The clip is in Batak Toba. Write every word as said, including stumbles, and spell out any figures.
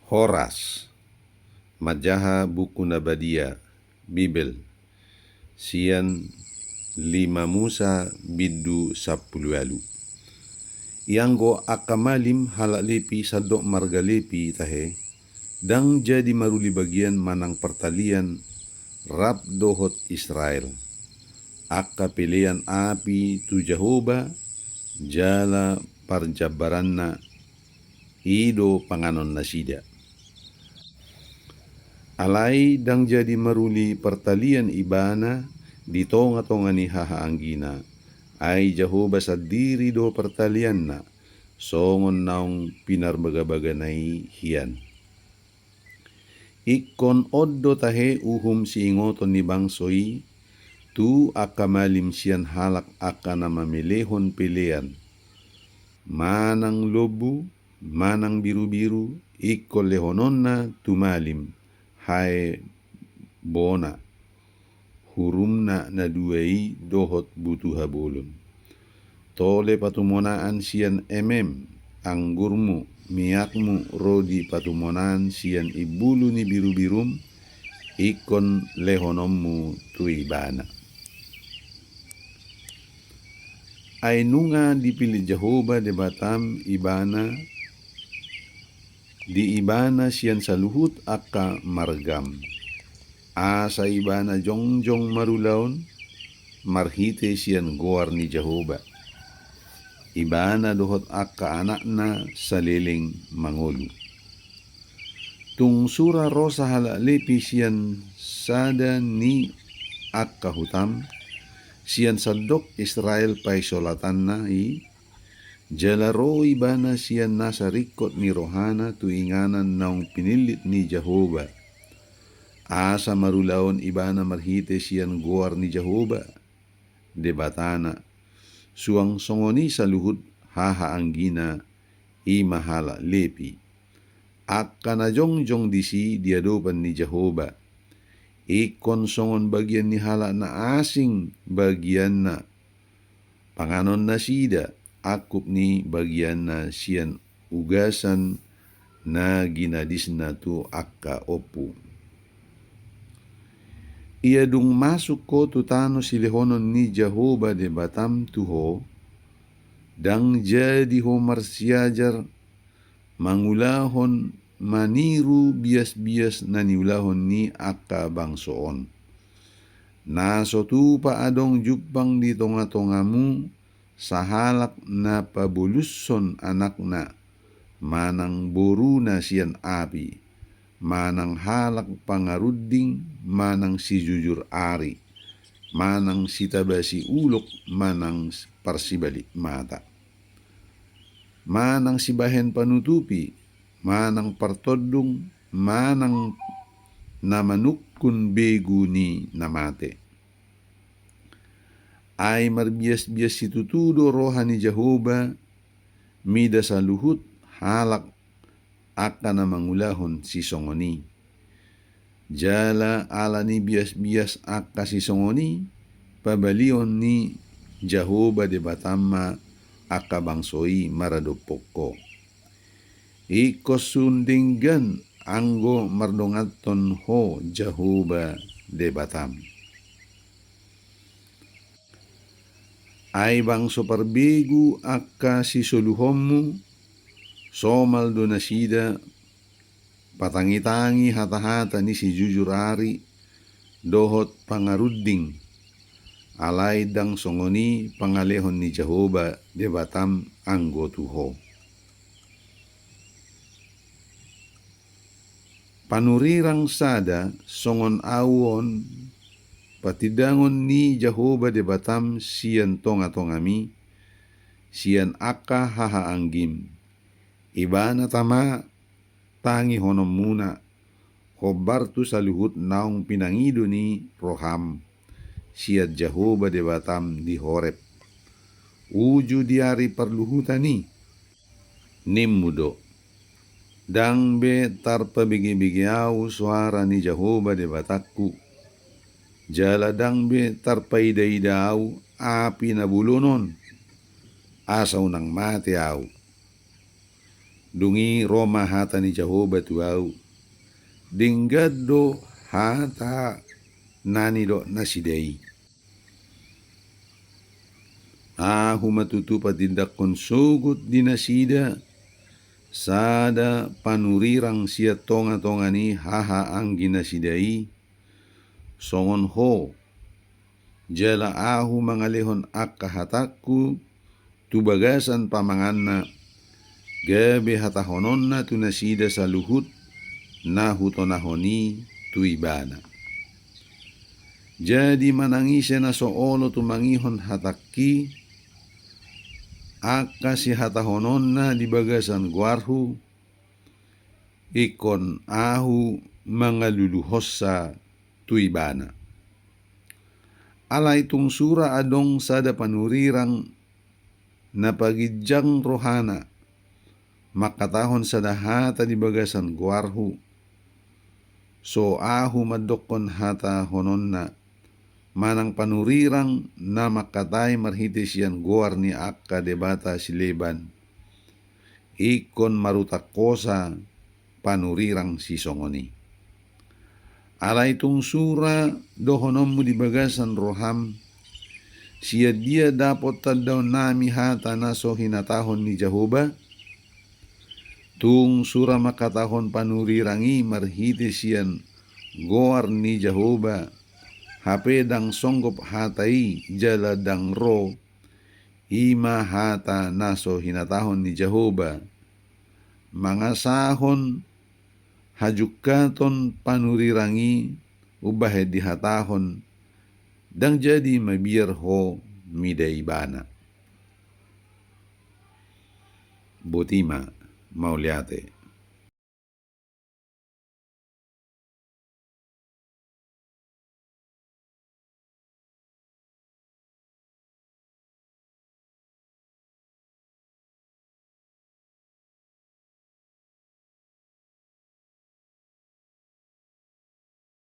Horas, manjaha buku na badia, Bibel, sian lima Musa bindu sampulu ualu. Ianggo angka malim halak Lepi sandok marga Lepi tahe, ndang jadi maruli bagian manang partalian rap dohot Israel. Angka pelean api tu Jahoba, jala parjambaranna, i do panganon nasida. Alai ndang jadi maruli partalian ibana di tonga-tonga ni hahaanggina, ai Jahoba sandiri do partalianna, songon naung pinarbagabagana i hian. Ingkon on do tahe uhum siingoton ni bangso i, tu angka malim sian halak angka na mamelehon pelean. Manang lombu, manang birubiru, ingkon lehononna tu malim, hae bona, hurumna na dua i dohot butuha bolon. Tole patumonaan sian emem, anggurmu, miakmu, ro di patumonaan sian imbulu ni birubirum, ingkon lehononmu tu ibana. Ai nunga dipillit Jahoba Debatam ibana, di ibana sian saluhut angka margam. Asa ibana jongjong marulaon, marhite sian goar ni Jahoba. Ibana dohot angka anakna saleleng mangolu. Tung sura ro sahalak Lepi sian sada ni angka hutam, sian sandok Israel paisolatanna i, jala ro ibana sian nasa ringkot ni rohana tu inganan naung pinillit ni Jahoba. Asa marulaon ibana marhite sian goar ni Jahoba, Debatana, suang songon i saluhut hahaanggina, i ma halak Lepi. Angka na jongjong disi di adopan ni Jahoba. Ingkon songon bagian ni halak na asing bagianna. Panganon nasida, angkup ni bagianna sian ugasan na ginadisna tu angka ompu. Ia dung masuk ho tu tano silehonon ni Jahoba Debatam tu ho, ndang jadi ho marsiajar mangulahon maniru bias-bias na niulahon ni angka bangso on. Na so tupa adong jumpang di tonga-tongamu sahalak na pabolushon anakna manang boruna sian api, manang halak pangarunding, manang sijujur ari, manang sitabasi ulok, manang parsibalik mata, manang sibahen panutupi, manang partondung, manang na manungkun begu ni na mate. Ai marbias-bias situtu do roha ni Jahoba mida saluhut halak angka na mangulahon sisongon i. Jala ala ni bias-bias angka sisongon i, pabalion ni Jahoba Debatam ma angka bangso i maradophon ho. Ingkon sun denggan anggo mardonganhon ho Jahoba Debatam. Ai bangso parbegu angka sisoluhonmu, somal do nasida patangi-tangi hata-hata ni sijujur ari dohot pangarunding, alai ndang songon i pangalehon ni Jahoba Debatam anggo tu ho. Panurirang sada songon ahu on, patindangon ni Jahoba Debatam sian tonga-tongami, sian angka hahaanggim. Ibana tama tangihononmuna, hombar tu saluhut naung pinangido ni roham sian Jahoba Debatam di Horeb, uju di ari parluhutan i. Nimmu do: Ndang be tarpabege-bege ahu soara ni Jahoba Debatangku, jala ndang be tarpaida-ida ahu api na bolon on, asa unang mate ahu. Dung i ro ma hata ni Jahowa tu ahu: Denggan do hata na nidok nasida i. Ahu ma tutu patindangkon sogot di nasida sada panurirang sian tongatonga ni hahaangginasida i, songon ho, jala ahu mangalehon angka hatangku tu bagasan pamanganna, gabe hatahononna tu nasida saluhut na hutonahon i tu ibana. Jadi manang ise na so olo tumangihon hatangki, angka sihatahononna di bagasan goarhu, ingkon ahu mangaluluhonsa tu ibana. Alai tung sura adong sada panurirang na paginjang rohana mangkatahon sada hata di bagasan goarhu, so ahu mandokkon hatahononna, manang panurirang na mangkatai marhite sian goar ni angka debata sileban, ingkon marutang hosa panurirang sisongon i. Alai tung sura dohononmu di bagasan roham: Sian dia dapot tandaonnami hata na so hinatahon ni Jahowa? Tung sura mangkatahon panurirang i marhite sian goar ni Jahowa, hape ndang songgop hata i jala ndang ro, i ma hata na so hinatahon ni Jahowa, mangasahon hajungkaton panurirang i umbahen dihatahon: Ndang jadi mabiar ho mida ibana. Boti ma, mauliate.